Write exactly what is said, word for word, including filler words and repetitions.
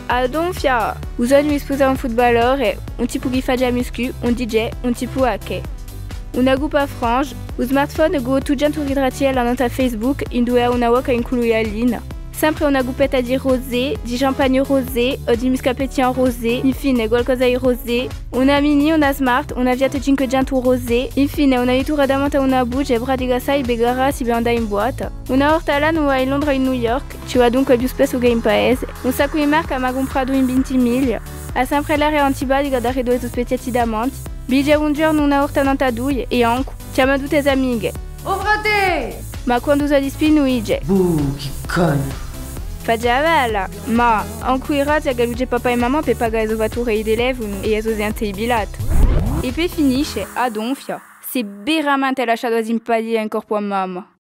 Adonfia! U sognu di spusà un futbalore, un tipu chì faci a muscu, un D J, un tipu à chè. Una cuppa frange, u smartphone, cù ottucentu ritratti nant'à Facebook, induve hà una bocca in culù di gallina. Sempre una cuppetta di rosé, di champagne rosé, o di muscat pétillant rosé, infine, qualcosa di rosé, una Mini, una Smart, una Fiat cinquecentu rosé, infine, una vittura damant'à una buce, pratica assai, bè, ch'arrà si vede in boîte. Una volta à l'annu vai in Londra o in New York, ci vò dunque più spessu chè in paese. Un saccu di marca m'hà cumpratu in vintimila. Hà sempre l'aria antipatica daretu à i so specchietti davanti. Dice bonghjornu una volta nant'à duie, è ancu, chjama tutte e so amiche. O frate! Ma quandu sò dispintu dice: Buh, chì canu! Face a bella, ma ancu i razzi ch'ellu ci hè papà è mamma per pagà e so fatture di telefonu è e so seighje di pilata. È per finisce, adonfia, s'hè veramente lasciatu a simpatia in corpu à mamma.